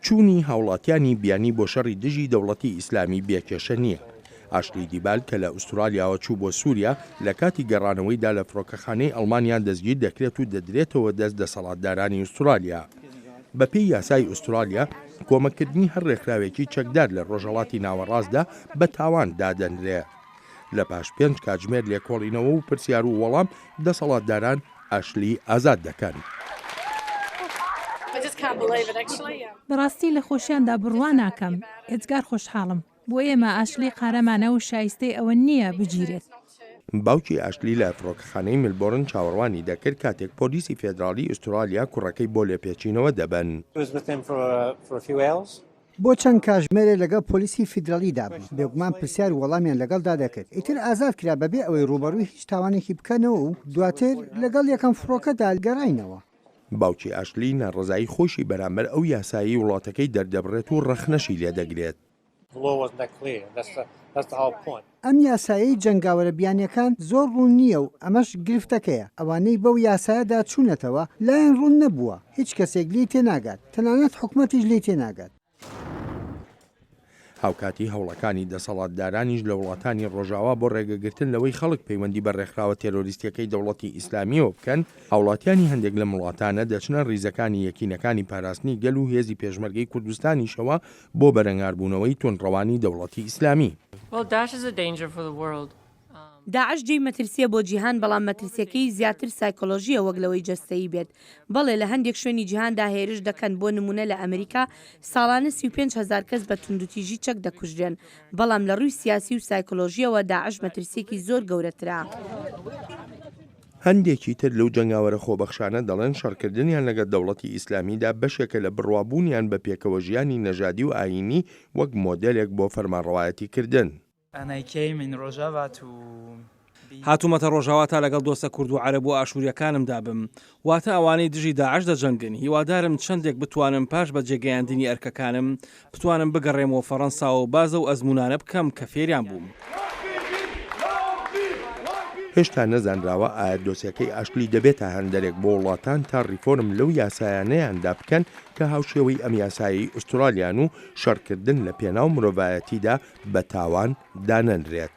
چوونی هاوڵاتیانی بیانی بۆ شەڕی دژی دەوڵەتی ئیسلامی بێ کێشە نییە. ئاشلی دیبال کە لە ئوسترالیاوە چوو بۆ سووریا، لە کاتی گەڕانەوەیدا لە فڕۆکەخانەی ئەڵمانیا دەستگیر دەکرێت و دەدرێتەوە دەست دەسەڵاتدارانی ئوسترالیا. بەپێی یاسای ئوسترالیا، کۆمەککردنی هەر ڕێکخراوێکی چەکدار لە ڕۆژهەڵاتی ناوەڕاستدا بە تاوان دادەنرێ. لە پاش پێنج کاتژمێر لێکۆڵینەوە و پرسیار و وەڵام، دەسەڵاتداران ئاشلی ئازاد دەکەن. بەڕاستی لە خۆشیاندا بڕوا ناکەم، ئێجگار خۆشحاڵم. بۆ ئێمە ئاشلی قارەمانە و شایستەی ئەوە نییە بگیرێت. باوکی ئاشلی لە فڕۆکەخانەی ملبۆرن چاوەڕوانی دەکرد کاتێک پۆلیسی فێدراڵی ئوسترالیا کوڕەکەی بۆ لێپێچینەوە دەبەن. بۆ چەند کاژمێرێ لەگەڵ پۆلیسی فیدراڵیدا بوو، بێگومان پرسیار و وەڵامیان لەگەڵدا دەکرد، ئیتر ئازاد کرا بەبێ ئەوەی ڕووبەڕووی هیچ تاوانێکی بکەنەوە و دواتر لەگەڵ یەکەم فڕۆکەدا گەڕاینەوە. باوکی ئاشلی ناڕەزایی خۆیشی بەرامبەر ئەو یاسایەی وڵاتەکەی دەردەبڕێت و ڕەخنەشی لێدەگرێت. ئەم یاسایەی جەنگاوەرە بیانیەکان زۆر ڕوون نییە و ئەمەش گرفتەکەیە، ئەوانەی بەو یاسایەدا چوونەتەوە لایان ڕوون نەبووە، هیچ کەسێک لێی تێناگات، تەنانەت حکومەتیش لێی تێناگات. هاوکاتی هەوڵەکانی دەسەڵاتدارانیش لە وڵاتانی ڕۆژاوا بۆ ڕێگەگرتن لەوەی خەڵک پەیوەندی بە ڕێکخراوە تێرۆریستیەکەی دەوڵەتی ئیسلامیەوە بکەن، هاوڵاتیانی هەندێک لەم وڵاتانە دەچنە ڕیزەکانی یەکینەکانی پاراستنی گەل و هێزی پێشمەرگەی کوردستانیشەوە بۆ بەرەنگاربوونەوەی توندڕەوانی دەوڵەتی ئیسلامی. داعش جێی مەترسییە بۆ جیهان، بەڵام مەترسییەکەی زیاتر سایکۆلۆژییە وەک لەوەی جەستەیی بێت. بەڵێ لە هەندێک شوێنی جیهاندا هێرش دەکەن، بۆ نموونە لە ئەمریکا ساڵانە 35 هەزار کەس بە توندوتیژی چەک دەکوژرێن، بەڵام لە ڕووی سیاسی و سایکۆلۆژییەوە داعش مەترسییەکی زۆر گەورەترە. هەندێکی تر لەو جەنگاوەرە خۆبەخشانە دەڵێن شەڕکردنیان لەگەڵ دەوڵەتی ئیسلامیدا بەشێکە لە بڕوابوونیان بە پێکەوەژیانی نەژادی و ئایینی وەک مۆدێلێک بۆ فەرمانڕەوایەتیکردن. هاتوومەتە ڕۆژاوا تا لەگەڵ دۆستە کورد و عەرەب و ئاشوورییەکانمدا بم، واتە ئەوانەی دژی داعش دەجەنگن، هیوادارم چەندێک بتوانم پاش بەجێگەیاندنی ئەرکەکانم، بتوانم بگەڕێمەوە فەڕەنسا و باس لەو ئەزموونانە بکەم کە فێریان بووم. هێشتا نەزانراوە ئایا دۆسیەکەی ئاشلی دەبێتە هاندەرێک بۆ وڵاتان تا ڕیفۆرم لەو یاسایانەیاندا بکەن کە هاوشێوەی ئەم یاسایەی ئوسترالیان و شەڕکردن لە پێناو مرۆڤایەتیدا بە تاوان دانەنرێت.